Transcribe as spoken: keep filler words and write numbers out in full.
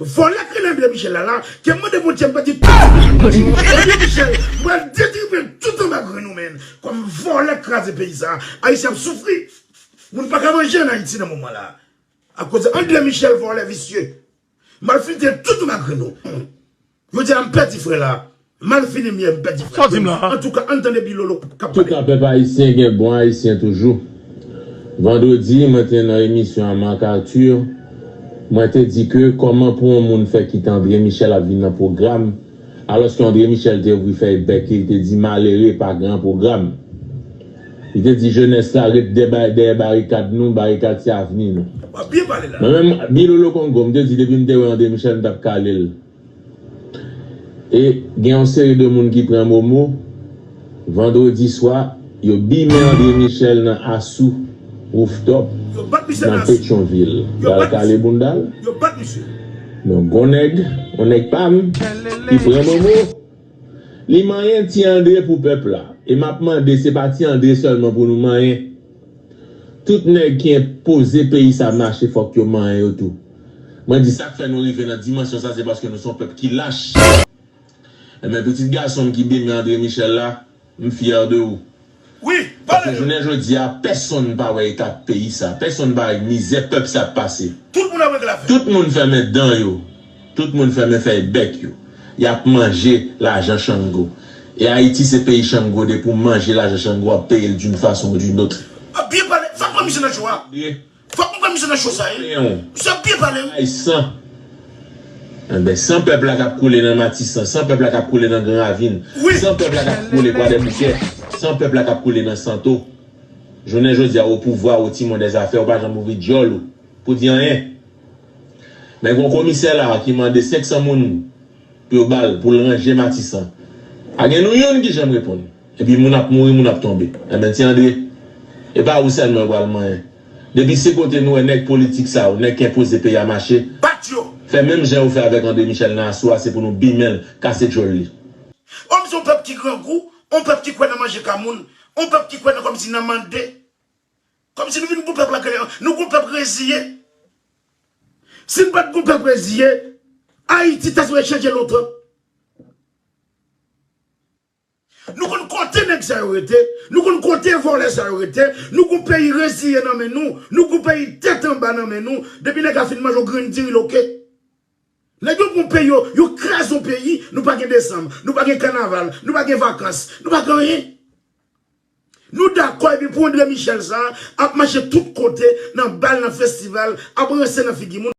Vòlè k rele André Michel la la, ke m mande Bondye m pèdi tout. André Michel, m pral detripe tout anba grenn ou, menn. Kòm vòlè k kraze peyi sa, Ayisyen ap soufri. Moun pa ka manje ann Ayiti nan moman la. Akoz André Michel, vòlè visye. M al filtre tout anba grenn ou. Jodi a m pèdi frè la. Mal fini m ye, m pèdi frè. Sa w di m la a? Antouka, ann tande Bilolo k ap pale. Antouka, pèp ayisyen gen bon ayisyen toujou. Vandredi, mwen te nan emisyon a Marc Arthur, mwen te di ke kòman pou yon moun fè kite André Michel ap vin nan pwogram, alòske André Michel te ouvri fèy bèk li, li te di malere pa gen pwogram. Li te di jenès la ret dèba-, dèyè barikad nou, barikad se avni nou. W ap byen pale la. Mwen menm, Bilolo Kongo, m te di depi m te wè André Michel, m t ap kale l. E gen yon seri de moun ki pran momo, vandredi swa, yo bimen André Michel nan Asou Rooftop nan Petyonvil. Y al kale bounda l. Men gon nèg, yon nèg pa m, ki pran momo, li manyen Ti André pou pèp la. E m ap mande, se pa Ti André sèlman pou nou manyen. Tout nèg ki enpoze peyi sa mache, fòk yo manyen yo tou. Mwen di sa k fè nou rive nan dimansyon sa, se paske nou se yon pèp ki lach. Enben, pitit gason m ki bimen André Michel la, m fyè de ou. Wi, pale. Paske jounen jodi a, pèsonn pa wè eta peyi sa. Pèsonn pa wè mizè pèp sa ap pase. Tout moun ap regle afè. Tout moun fèmen dan yo. Tout moun fèmen fèy bèk yo. Y ap manje lajan Chango. E Ayiti se peyi Chango, depi w manje lajan Chango, w ap peye l d'une façon ou d'une autre. Ah, byen pale, fòk mwen misye nan cho a. Fòk mwen pran misye nan cho sa, wi. Misye ap byen pale, wi. Ay san. Enben, san pèp la k ap koule nan Matisan, san pèp la k ap koule nan Gran Ravin, san pèp la k ap koule Kwadèboukè, san pèp la k ap koule nan Santo. Jounen jodi a, o pouvwa, o timon dèzafè, ou pa janm ouvri dyòl ou pou di anyen. Men gon komisè la ki mande senk san moun pou yo ba l, pou l ranje Matisan. Pa gen nou youn ki janm reponn. Epi moun ap mouri, moun ap tonbe. Enben, Ti André, e pa ou sèlman yo pral manyen. Depi se kote nou wè nèg politik sa yo, nèg ki enpoze peyi a mache, bat yo. Fè menm jan yo fè avèk André Michel nan Asou a, se pou nou bimen l, kase djòl li. Òm se yon pèp ki grangou, yon pèp ki kwè nan manje ka moun, yon pèp ki kwè nan kòmsi nan mande. Kòmsi nou vin pou pèp la, nou pou pèp reziye. Si n pa t gon pèp reziye, Ayiti ta sipoze chanje lontan. Nou konn kote nèg sa yo rete, nou konn kote vòlè sa yo rete, nou gon peyi reziye nan men nou, nou gon peyi tèt anba nan men nou, depi nèg la fin manje yon grenn diri loke. Nèg yo gon peyi, yo, yo kraze yon peyi, nou pa gen desanm, nou pa gen kanaval, nou pa gen vakans, nou pa gen anyen. Nou dakò epi pou André Michel sa ap mache tout kote, nan bal, nan festival, ap ranse nan figi moun.